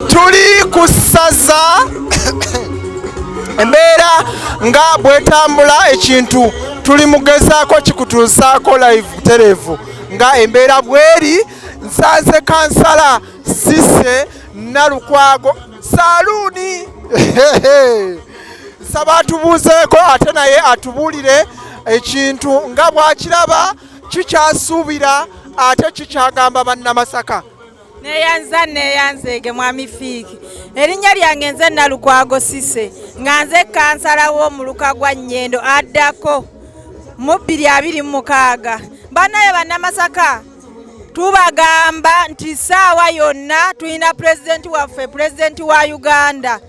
Tuli ku ssaza, embeera nga bwetambula, ekintu tuli mugezaako kikutuusaako live butereevu nga embeera bweri. Nsanze kansala Cissy Nalukwago Saaluuni. Nsaba atubuuzeeko ate naye atubuulire ekintu nga bw'akiraba, kikyasuubira ate kikyagamba Bannamasaka. Neyanza, neyanzeege mwami Fiiki. Erinnya lyange nze Nalukwago Cissy, nga nze kansala w'omuluka gwa Nnyendo addako mu 2026. Bannaye Bannamasaka, tubagamba nti ssaawa yonna tulina pulezidenti waffe, pulezidenti wa Uganda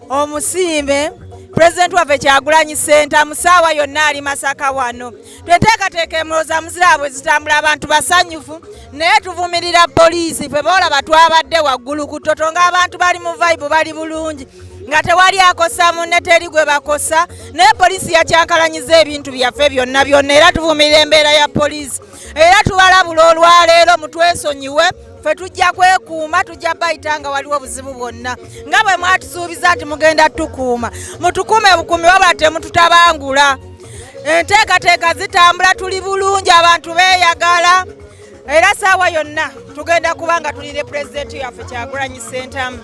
omusiime, pulezidenti waffe Kyagulanyi Ssentamu, ssaawa yonna ali Masaka wano. Tweteekateeka, emulooza muziraba bwe zitambula, abantu basanyufu, naye tuvumirira poliisi. Ffe boolaba twabadde waggulu ku Toto ng'abantu bali mu vibe, bali bulungi, nga tewali akosa munne, teri gwe bakosa, naye poliisi yakyankalanyiza ebintu byaffe byonna byonna. Era tuvumirira embeera ya poliisi, era tubalabula olwaleero mutwesonyiwe. Ffe tujja kwekuuma, tujja bayita nga waliwo obuzibu bwonna. Nga bwe mwatusuubiza nti mugenda tukuuma, mutukuume bukuumi, wabula temututabangula. Enteekateeka zitambula, tuli bulungi, abantu beeyagala, era saawa yonna tugenda kuba nga tuli ne pulezidenti yaffe Kyagulanyi Ssentamu.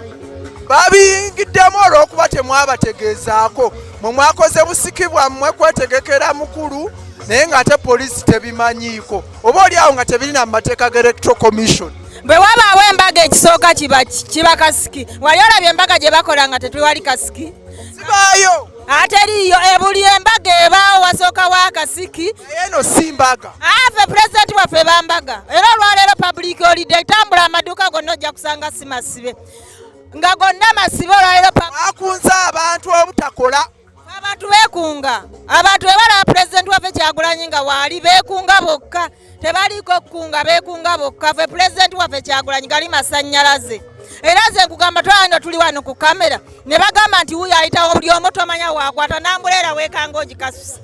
Babiyingiddemu olw'okuba temwabategeezaako. Mwe mwakoze busiki bwammwe kwetegekera mukulu, naye ng'ate poliisi tebimanyiiko, oba oli awo nga tebirina mu mateeka ga Electoral Commission. Bwe wabaawo embaga, ekisooka kiba kasiki. Wali olabye embaga gye bakola nga tetwewali kasiki? Zibaayo. Ateriiyo. Ebuli embaga ebaawo wasookawo akasiki. Naye eno si mbaga. Afe pulezidenti waffe bambaga, era olwaleero public holiday. Tambula amaduuka gonna, ojja kusanga si masibe, nga gonna masibe olwaleero. Mwakunze abantu obutakola. Abantu beekunga. Abantu bwe balaba pulezidenti waffe Kyagulanyi nga waali, beekunga bokka, tebaliiko kukunga, beekunga bokka. Ffe pulezidenti waffe Kyagulanyi gali masannyalaze. Era nze nkugamba, twalano tuli wano ku kamera ne bagamba nti wuuyo ayitawo, buli omu tomanya waakwata n'umbrella, weekanga ogikasusa.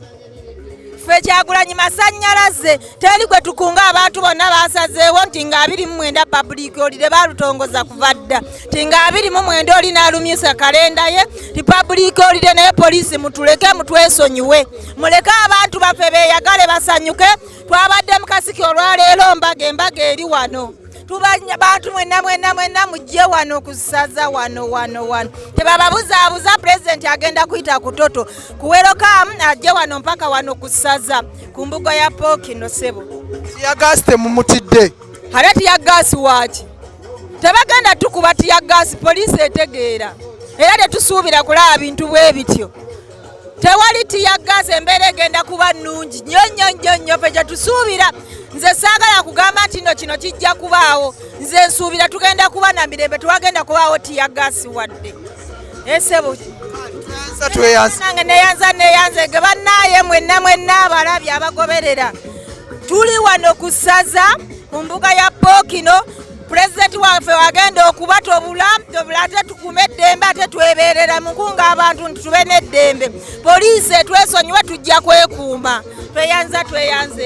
Ffe Kyagulanyi masannyalaze, teri gwe tukunga. Abantu bonna basazeewo nti nga 29 public holiday, balutongoza kuva dda ti nga 29 oli n'alumyusa kalenda ye ti public holiday. Naye poliisi mutuleke, mutwesonyiwe, muleke abantu baffe beeyagale, basanyuke. Twabadde mu kasiki olwaleero, mbaga, embaga eri wano. Tubanya bantu mwenna mwenna mwenna mujje wano kusaza wano wano wano, tebababuzaabuza. Pulezidenti agenda kuyita ku Toto ku welcome, ajje wano mpaka wano kusaza ku mbuga ya Pookino, sebo. Tear gas temumutidde? Ate tear gas waaki? Tebagenda tukuba tear gas, poliisi etegeera, era tetusuubira kulaba bintu bwe bityo. Tewali tear gas, embeera egenda kuba nnungi nnyo nnyo nnyo nnyo. Fe kyetusuubira, nze saagala kugamba nti no kino kijja kubaawo. Nze nsuubira tugenda kuba na mirembe, tewagenda kubaawo tear gas wadde esebo. Tweyanza, tweyanza. Nange neyanza, neyanze ge bannaaye mwenna mwenna abalabi abagoberera. Tuli wano ku ssaza ku mbuga ya Pookino. Pulezidenti waffe wagenda okuba tobula tobula, ate tukume eddembe, ate tweberera mukunga abantu nti tube n'eddembe. Poliisi etwesonyiwe, tujja kwekuuma. Tweyanza, tweyanze.